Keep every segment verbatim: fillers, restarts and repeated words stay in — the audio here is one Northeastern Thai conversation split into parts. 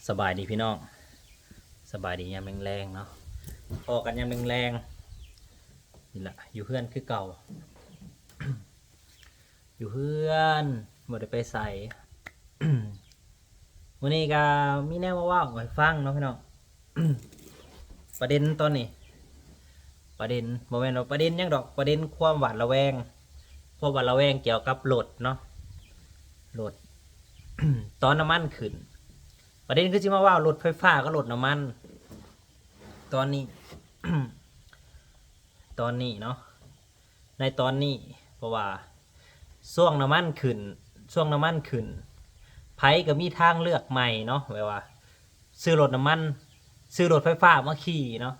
สบายดีพี่น้อง สบายดียามแลงๆเนาะ พ้อกันยามแลงๆ นี่แหละ อยู่เฮือนคือเก่า อยู่เฮือน บ่ได้ไปไส มื้อนี้ก็มีแนวมาเว้าให้ฟังเนาะพี่น้อง ประเด็นตอนนี้ ประเด็น บ่แม่นว่าประเด็นหยังดอก ประเด็นความหวาดระแวง ความหวาดระแวงเกี่ยวกับรถเนาะ รถ ตอนน้ำมันขึ้น ประเด็นคือสิมาเว้ารถไฟฟ้ากับรถน้ำมัน ตอนนี้ ตอนนี้เนาะ ในตอนนี้ เพราะว่าช่วงน้ำมันขึ้น ช่วงน้ำมันขึ้น ไผก็มีทางเลือกใหม่เนาะ แบบว่า ซื้อรถน้ำมัน ซื้อรถไฟฟ้ามาขี่เนาะ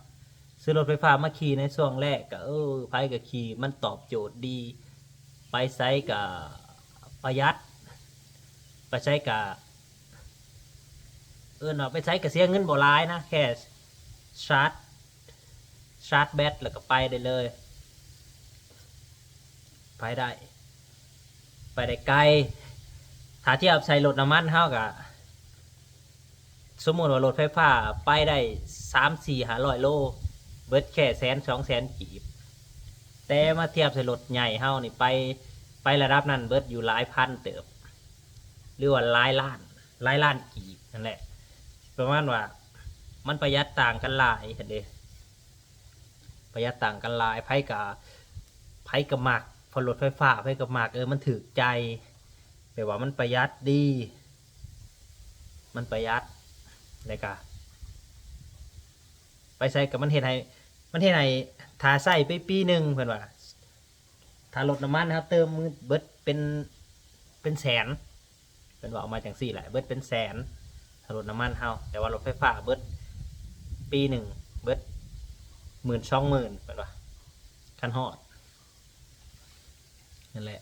ซื้อรถไฟฟ้ามาขี่ในช่วงแรกก็ เออ ไผก็ขี่ มันตอบโจทย์ดี ไปไสก็ประหยัด ไปไสก็ เอิ้นว่าไปไสก็เสียเงินบ่หลายนะ แค่ชาร์จ ชาร์จแบตแล้วก็ไปได้เลย ไปได้ ไปได้ไกล ถ้าเทียบใส่รถน้ำมันเฮาก็ สมมุติว่ารถไฟฟ้าไปได้สามสี่ห้าร้อยโล เบิดแค่แสนสองแสนกีบ แต่มาเทียบใส่รถใหญ่เฮานี่ไป ไประดับนั้นเบิดอยู่หลายพันเติบ หรือว่าหลายล้าน หลายล้านกีบนั่นแหละ ประมาณว่ามันประหยัดต่างกันหลายหั้นเด้ ประหยัดต่างกันหลาย ไผก็ ไผก็มัก เพราะรถไฟฟ้าไผก็มัก เออ มันถูกใจ แบบว่ามันประหยัดดี มันประหยัด แล้วก็ ไปไสก็มันเฮ็ดให้ มันเฮ็ดให้ ถ้าใช้ไปปีหนึ่งเพิ่นว่า ถ้ารถน้ำมันเฮาเติมเบิดเป็น เป็นแสน เพิ่นว่าออกมาจังซี่แหละ เบิดเป็นแสน ถ้ารถน้ำมันเฮา แต่ว่ารถไฟฟ้าเบิด ปีหนึ่งเบิดหมื่นสองหมื่น เพิ่นว่า คันฮอด นั่นแหละ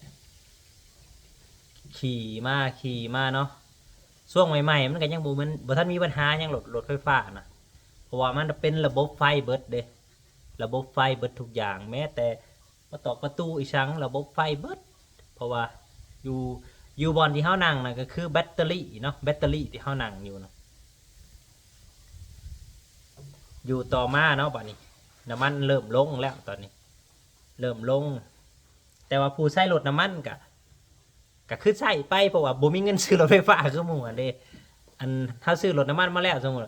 ขี่มา ขี่มาเนาะ ช่วงใหม่ๆ มันก็ยังบ่แม่น บ่ทันมีปัญหาหยังรถ รถไฟฟ้านะ เพราะว่ามันเป็นระบบไฟเบิดเด้ ระบบไฟเบิดทุกอย่าง แม้แต่ประตอกประตูอีสัง ระบบไฟเบิด เพราะว่าอยู่ อยู่บ่อนที่เฮานั่งน่ะ ก็คือแบตเตอรี่เนาะ แบตเตอรี่ที่เฮานั่งอยู่นะ อยู่ต่อมาเนาะ บัดนี้ น้ำมันเริ่มลงแล้วตอนนี้ เริ่มลง แต่ว่าผู้ใช้รถน้ำมันก็ ก็คือใช้ไป เพราะว่าบ่มีเงินซื้อรถไฟฟ้าคือหมู่หั้นเด้ อันเฮาซื้อรถน้ำมันมาแล้ว สมมุติ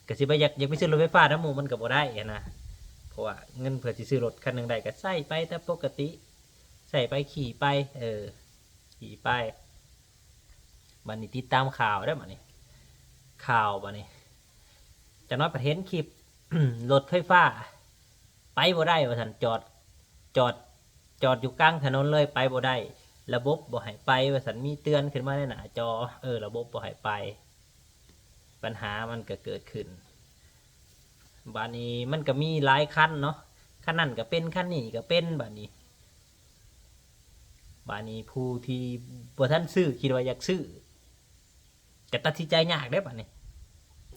ก็สิไปอยาก อยากไปซื้อรถไฟฟ้านำหมู่มันก็บ่ได้หั้นนะ เพราะว่าเงินเพื่อสิซื้อรถคันหนึ่งได้ก็ใช้ไปแต่ปกติ ใช้ไปขี่ไป เออ ขี่ไป บัดนี้ติดตามข่าวเด้อบัดนี้ ข่าวบัดนี้ จักหน่อยผัดเห็นคลิป รถไฟฟ้า ไปบ่ได้ว่าซั่น จอด จอด จอดอยู่กลางถนนเลย ไปบ่ได้ ระบบบ่ให้ไปว่าซั่น มีเตือนขึ้นมาในหน้าจอ เออ ระบบบ่ให้ไป ปัญหามันก็เกิดขึ้น บัดนี้มันก็มีหลายคันเนาะ คันนั้นก็เป็น คันนี้ก็เป็น บัดนี้ บัดนี้ผู้ที่บ่ทันซื้อ คิดว่าอยากซื้อ ก็ตัดสินใจยากเด้บัดนี้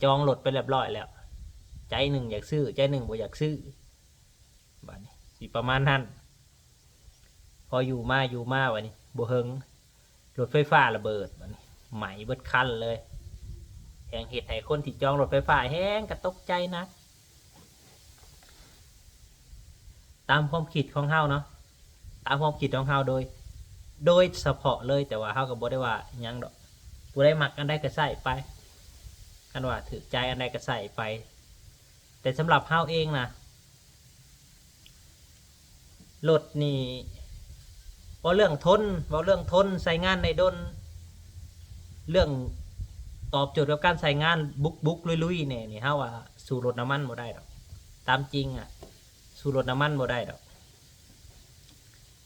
จองรถไปเรียบร้อยแล้ว ใจหนึ่งอยากซื้อ ใจหนึ่งบ่อยากซื้อ บัดนี้สิประมาณนั้น พออยู่มา อยู่มา บัดนี้บ่เฮิง รถไฟฟ้าระเบิด บัดนี้ไหม้เบิดคันเลย แฮ่งเฮ็ดให้คนที่จองรถไฟฟ้าแฮ่งก็ตกใจหนัก ตามความคิดของเฮาเนาะ ตามความคิดของเฮาโดย โดยเฉพาะเลย แต่ว่าเฮาก็บ่ได้ว่าหยังดอก ผู้ใดมักอันใดก็ใช้ไป คันว่าถูกใจอันใดก็ใช้ไป แต่สำหรับเฮาเองนะ รถนี่ เว้าเรื่องทน เว้าเรื่องทน ใช้งานได้ดน เรื่องตอบโจทย์กับการใช้งานบุกๆ ลุยๆ แหน่นี่ เฮาว่าสู้รถน้ำมันบ่ได้ดอก ตามจริงอะ สู้รถน้ำมันบ่ได้ดอก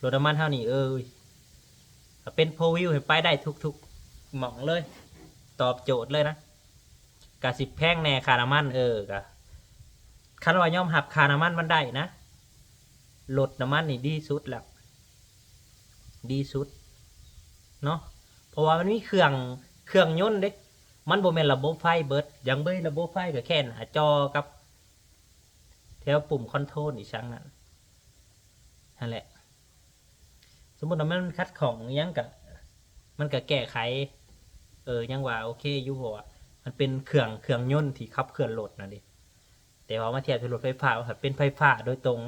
รถน้ำมันเฮานี่ เอ้ย ถ้าเป็น four wheel ให้ไปได้ทุกๆ หม่องเลย ตอบโจทย์เลยนะ กะสิแพงแหน่ค่าน้ำมัน เออ กะ คันว่ายอมรับค่าน้ำมันมันได้นะ รถน้ำมันนี่ดีสุดแล้ว ดีสุด เนาะ เพราะว่ามันมีเครื่อง เครื่องยนต์เด้ มันบ่แม่นระบบไฟเบิด อย่างเบิ่งระบบไฟก็แค่หน้าจอกับ แถวปุ่มคอนโทรลอีสังนั่น นั่นแหละ สมมุติว่ามันขัดข้องอิหยังก็ มันก็แก้ไข เออ ยังว่าโอเคอยู่ เพราะว่า มันเป็นเครื่องเครื่องยนต์ที่ขับเคลื่อนรถนั่นเด้ แต่ว่ามาเทียบกับรถไฟฟ้า มันเป็นไฟฟ้าโดยตรง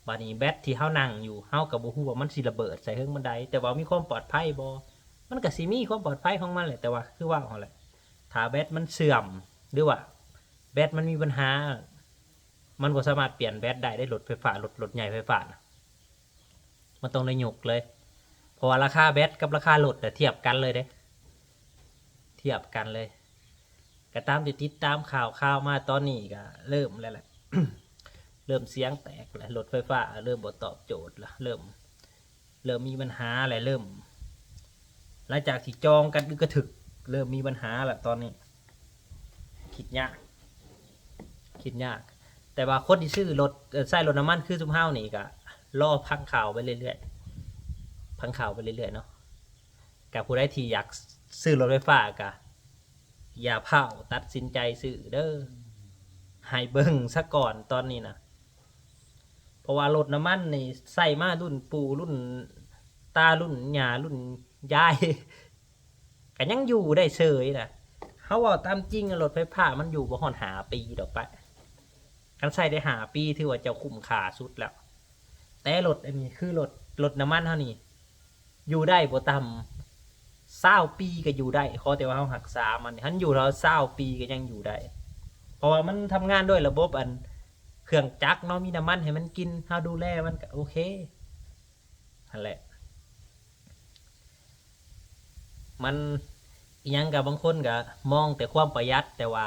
บาดนี้แบตที่เฮานั่งอยู่ เฮาก็บ่ฮู้ว่ามันสิระเบิดใส่เฮิงปานใด แต่ว่ามีความปลอดภัยบ่ มันก็สิมีความปลอดภัยของมันแหละ แต่ว่าคือว่าหั่นแหละ ถ้าแบตมันเสื่อม หรือว่าแบตมันมีปัญหา มันบ่สามารถเปลี่ยนแบตได้เด้ รถไฟฟ้า รถ รถใหญ่ไฟฟ้าน่ะ มันต้องได้ยกเลย เพราะว่าราคาแบตกับราคารถน่ะเทียบกันเลยเด้ เทียบกันเลย ก็ตามที่ติดตามข่าวข่าวมาตอนนี้ก็เริ่มแล้วแหละ เริ่มเสียงแตกแล้ว รถไฟฟ้าเริ่มบ่ตอบโจทย์แล้ว เริ่ม เริ่มมีปัญหาแล้ว เริ่ม หลังจากที่จองกันอึกกระทึก เริ่มมีปัญหาแล้วตอนนี้ คิดยาก คิดยาก แต่ว่าคนที่ซื้อรถ เอ่อ ใช้รถน้ำมันคือซุมเฮานี่ก็รอฟังข่าวไปเรื่อยๆ ฟังข่าวไปเรื่อยๆ เนาะ กับผู้ใดที่อยากซื้อรถไฟฟ้าก็อย่าพลาดตัดสินใจซื้อเด้อ ให้เบิ่งซะก่อนตอนนี้นะ เพราะว่ารถน้ำมันนี่ใช้มารุ่นปู่รุ่นตารุ่นย่ารุ่นยาย ก็ยังอยู่ได้เฉยนะ เฮาเว้าตามจริง รถไฟฟ้ามันอยู่บ่ฮอดห้าปีดอกปะ คันใช้ได้ห้าปีถือว่าเจ้าคุ้มค่าสุดแล้ว แต่รถอันนี้คือรถ รถน้ำมันเฮานี่ อยู่ได้บ่ต่ำซาวปีก็อยู่ได้ ขอแต่ว่าเฮารักษามัน คันอยู่แล้วซาวปีก็ยังอยู่ได้ เพราะว่ามันทำงานด้วยระบบอันเครื่องจักรเนาะ มีน้ำมันให้มันกิน เฮาดูแลมันก็โอเค นั่นแหละ มันอิหยังกับบางคนก็มองแต่ความประหยัด แต่ว่า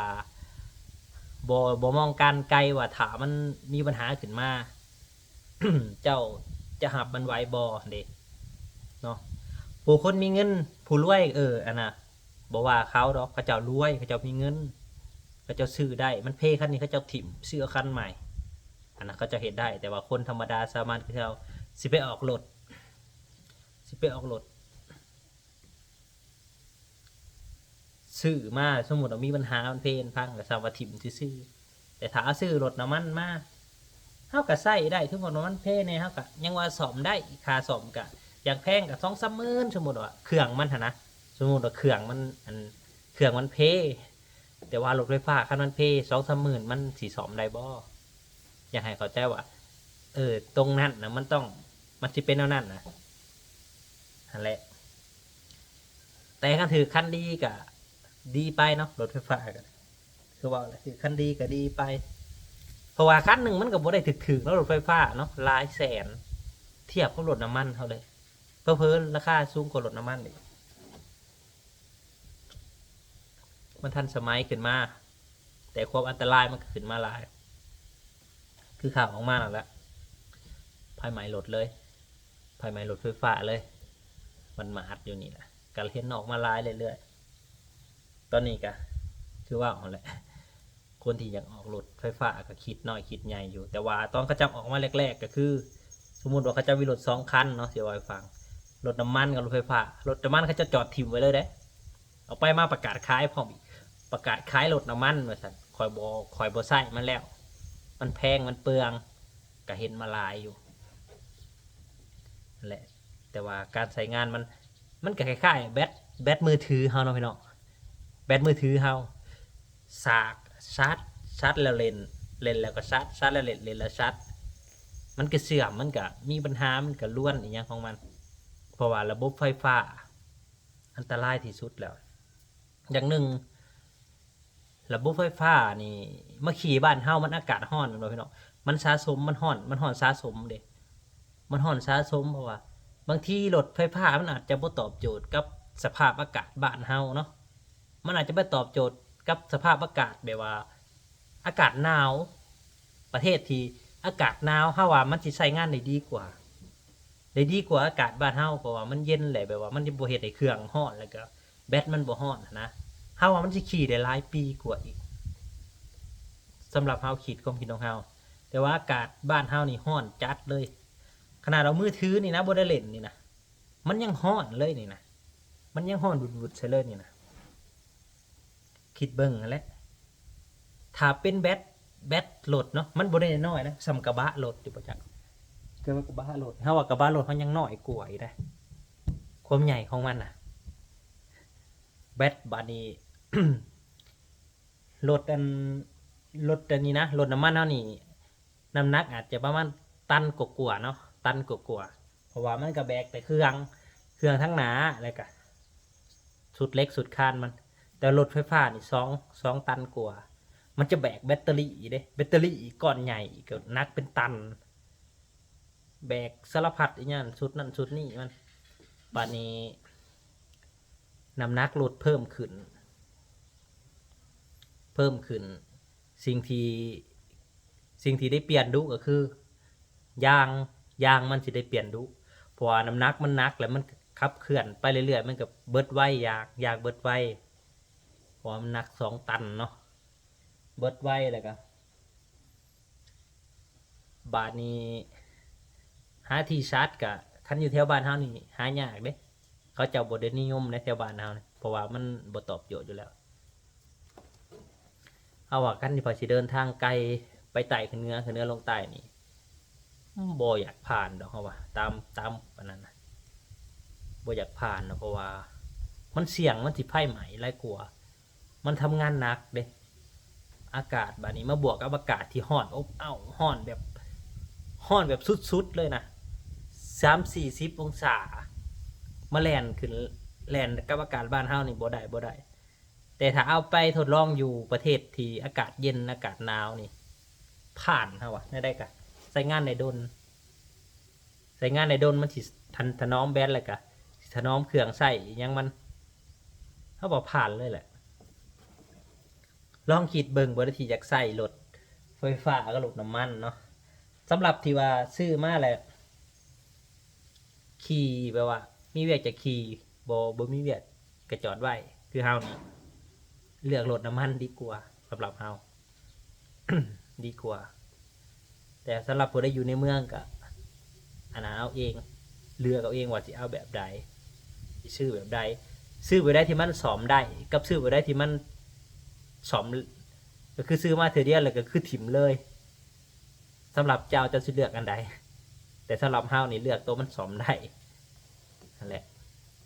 บ่ บ่มองการไกลว่าถ้ามันมีปัญหาขึ้นมา เจ้าจะรับมันไหวบ่เด้ เนาะ ผู้คนมีเงิน ผู้รวย เออ อันน่ะ บ่ว่าเขาดอก เขาเจ้ารวย เขาเจ้ามีเงิน เขาเจ้าซื้อได้ มันเพคันนี้ เขาเจ้าถิ่ม ซื้อเอาคันใหม่ อันนั้นเขาเจ้าเฮ็ดได้ แต่ว่าคนธรรมดาสามัญคือเฮา สิไปออกรถ สิไปออกรถ ซื้อมา สมมุติว่ามีปัญหา มันเพ มันพัง ก็ส่ำว่าถิ่มซื่อๆ แต่ถ้าเอาซื้อรถน้ำมันมา เฮาก็ใช้ได้ สมมุติว่ามันเพแหน่ เฮาก็ยังว่าซ่อมได้ ค่าซ่อมก็อยากแพงก็สองสามหมื่น สมมุติว่าเครื่องมันหั้นนะ สมมุติว่าเครื่องมัน อัน เครื่องมันเพ แต่ว่ารถไฟฟ้าคันมันเพ สองสามหมื่น มันสิซ่อมได้บ่ อยากให้เข้าใจว่า เออ ตรงนั้นนะ มันต้อง มันสิเป็นแนวนั้นนะ นั่นแหละ แต่คันถืกคันดีก็ดีไปเนาะ รถไฟฟ้าก็ คือว่าแหละ ถืกคันดีก็ดีไป เพราะว่าคันหนึ่งมันก็บ่ได้ถืกๆ เนาะ รถไฟฟ้าเนาะ หลายแสน เทียบกับรถน้ำมันเฮาเลย เผลอๆ ราคาสูงกว่ารถน้ำมันอีก มันทันสมัยขึ้นมา แต่ความอันตรายมันก็ขึ้นมาหลาย คือข่าวออกมานั่นแหละ ไฟไหม้รถเลย ไฟไหม้รถไฟฟ้าเลย มันมาอัดอยู่นี่แหละ ก็เห็นออกมาหลายเรื่อยๆ ตอนนี้ก็คือว่าเอาแหละ คนที่อยากออกรถไฟฟ้าก็คิดน้อยคิดใหญ่อยู่ แต่ว่าตอนเขาเจ้าออกมาแรกๆ ก็คือ สมมุติว่าเขาเจ้ามีรถสองคันเนาะ สิเว้าให้ฟัง รถน้ำมันกับรถไฟฟ้า รถน้ำมันเขาเจ้าจอดถิ่มไว้เลยเด้ เอาไปมาประกาศขายพร้อมอีก ประกาศขายรถน้ำมันว่าซั่น ข้อยบ่ ข้อยบ่ใช้มันแล้ว มันแพง มันเปลือง ก็เห็นมาหลายอยู่ นั่นแหละ แต่ว่าการใช้งานมัน มันก็คล้ายๆ แบต แบตมือถือเฮาเนาะพี่น้อง แบตมือถือเฮา สาก ชาร์จ ชาร์จแล้วเล่น เล่นแล้วก็ชาร์จ ชาร์จแล้วเล่น เล่นแล้วชาร์จ มันก็เสื่อม มันก็มีปัญหา มันก็ลวนอิหยังของมัน เพราะว่าระบบไฟฟ้าอันตรายที่สุดแล้ว อย่างหนึ่ง ระบบไฟฟ้านี่ มาขี่บ้านเฮามันอากาศร้อนแม่นบ่พี่น้อง มันสะสม มันร้อน มันร้อนสะสมเด้ มันร้อนสะสม เพราะว่าบางทีรถไฟฟ้ามันอาจจะบ่ตอบโจทย์กับสภาพอากาศบ้านเฮาเนาะ มันอาจจะบ่ตอบโจทย์กับสภาพอากาศแบบว่า อากาศหนาว ประเทศที่อากาศหนาว เฮาว่ามันสิใช้งานได้ดีกว่า ได้ดีกว่าอากาศบ้านเฮา เพราะว่ามันเย็นแหละ แบบว่ามันสิบ่เฮ็ดให้เครื่องร้อน แล้วก็แบตมันบ่ร้อนหั้นนะ เฮาว่ามันสิขี่ได้หลายปีกว่าอีก สำหรับเฮาคิด ความคิดของเฮา แต่ว่าอากาศบ้านเฮานี่ร้อนจัดเลย ขนาดเอามือถือนี่นะ บ่ได้เล่นนี่นะ มันยังร้อนเลยนี่นะ มันยังร้อนวุดๆ ใส่เลยนี่นะ คิดเบิ่งหั้นแหละ ถ้าเป็นแบต แบตรถเนาะ มันบ่ได้น้อยนะ ส่ำกระบะรถอยู่บ่จัก ก็ว่ากระบะรถ เฮาว่ากระบะรถเฮายังน้อยกว่าอีกนะ ความใหญ่ของมันน่ะ แบตบาดนี้ รถอัน รถอันนี้นะ รถน้ำมันเฮานี่ น้ำหนักอาจจะประมาณตันกว่าๆเนาะ ตันกว่าๆ เพราะว่ามันก็แบกแต่เครื่อง เครื่องทั้งหน้า แล้วก็ชุดเหล็กชุดคานมัน แต่รถไฟฟ้านี่สอง สองตันกว่า มันจะแบกแบตเตอรี่เด้ แบตเตอรี่ก้อนใหญ่ก็หนักเป็นตัน แบกสารพัดอีหยัง ชุดนั่นชุดนี้มัน บัดนี้ น้ำหนักรถเพิ่มขึ้น เพิ่มขึ้น สิ่งที่ สิ่งที่ได้เปลี่ยนดุก็คือ ยาง ยางมันสิได้เปลี่ยนดุ เพราะว่าน้ำหนักมันหนักแล้วมันขับเคลื่อนไปเรื่อยๆ มันก็เบิดไว ยาง ยางเบิดไว เพราะว่ามันหนักสองตันเนาะ เบิดไวแล้วก็ บาดนี้ หาที่ชาร์จก็ คันอยู่แถวบ้านเฮานี่หายากเด้ เขาเจ้าบ่ได้นิยมในแถวบ้านเฮานี่ เพราะว่ามันบ่ตอบโจทย์อยู่แล้ว เอาว่าคันที่พอสิเดินทางไกล ไปใต้ขึ้นเหนือ ขึ้นเหนือลงใต้นี่ บ่อยากผ่านดอก เฮาว่า ตาม ตามอันนั้นนะ บ่อยากผ่านนะ เพราะว่ามันเสี่ยง มันสิไฟไหม้หลายกว่า มันทำงานหนักเด้ อากาศบาดนี้มาบวกกับอากาศที่ร้อนอบอ้าว ร้อนแบบ ร้อนแบบสุดๆเลยนะ สามสี่สิบองศา มาแล่นขึ้น แล่นกับอากาศบ้านเฮานี่บ่ได้ บ่ได้ แต่ถ้าเอาไปทดลองอยู่ประเทศที่อากาศเย็น อากาศหนาวนี่ ผ่าน เฮาว่า แนวใดก็ใช้งานได้ดน ใช้งานได้ดน มันสิทัน ถนอมแบต แล้วก็สิถนอมเครื่องใช้อิหยังมัน เฮาว่าผ่านเลยแหละ ลองคิดเบิ่ง บ่ได้ที่อยากใช้รถไฟฟ้ากับรถน้ำมันเนาะ สำหรับที่ว่าซื้อมาแล้ว ขี่แบบว่า มีเวียกจะขี่ บ่ บ่มีเวียกก็จอดไว้ คือเฮานี่ เลือกรถน้ำมันดีกว่า สำหรับเฮา ดีกว่า แต่สำหรับผู้ใดอยู่ในเมืองก็ อันนั้นเอาเอง เลือกเอาเองว่าสิเอาแบบใด สิซื้อแบบใด ซื้อแบบใดที่มันซ่อมได้ กับซื้อแบบใดที่มันซ่อม ก็คือซื้อมาเทื่อเดียวแล้วก็คือถิ่มเลย สำหรับเจ้า เจ้าสิเลือกอันใด แต่สำหรับเฮานี่เลือกตัวมันซ่อมได้ นั่นแหละ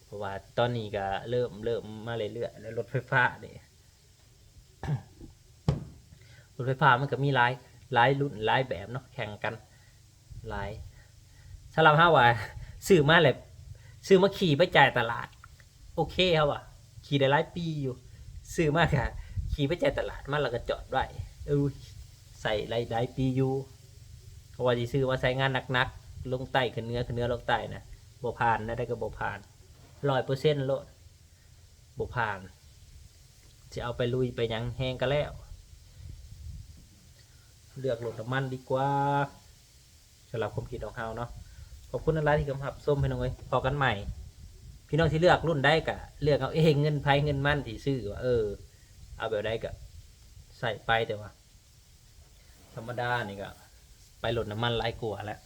เพราะว่าตอนนี้ก็เริ่ม เริ่มมาเรื่อยๆ แล้วรถไฟฟ้านี่ รถไฟฟ้ามันก็มีหลาย หลายรุ่นหลายแบบเนาะ แข่งกันหลาย สำหรับเฮาว่า ซื้อมาแล้ว ซื้อมาขี่ไปจ่ายตลาด โอเค เฮาว่า ขี่ได้หลายปีอยู่ ซื้อมาก็ขี่ไปจ่ายตลาด มาแล้วก็จอดไว้ เออ ใช้หลาย หลายปีอยู่ เพราะว่าสิซื้อมาใช้งานหนักๆ ลงใต้ขึ้นเหนือ ขึ้นเหนือลงใต้นะ บ่ผ่าน แนวใดก็บ่ผ่าน ร้อยเปอร์เซ็นต์ โลด บ่ผ่าน สิเอาไปลุยไปหยังแฮงก็แล้ว เลือกรถน้ำมันดีกว่า สำหรับความคิดของเฮาเนาะ ขอบคุณหลายๆที่เข้ามารับชมพี่น้องเอ้ย พ้อกันใหม่ พี่น้องสิเลือกรุ่นใดก็เลือกเอาเอง เงินไผเงินมันสิซื้อว่า เออ เอาแบบใดก็ใช้ไป แต่ว่า ธรรมดานี่ก็ไปรถน้ำมันหลายกว่าแล้ว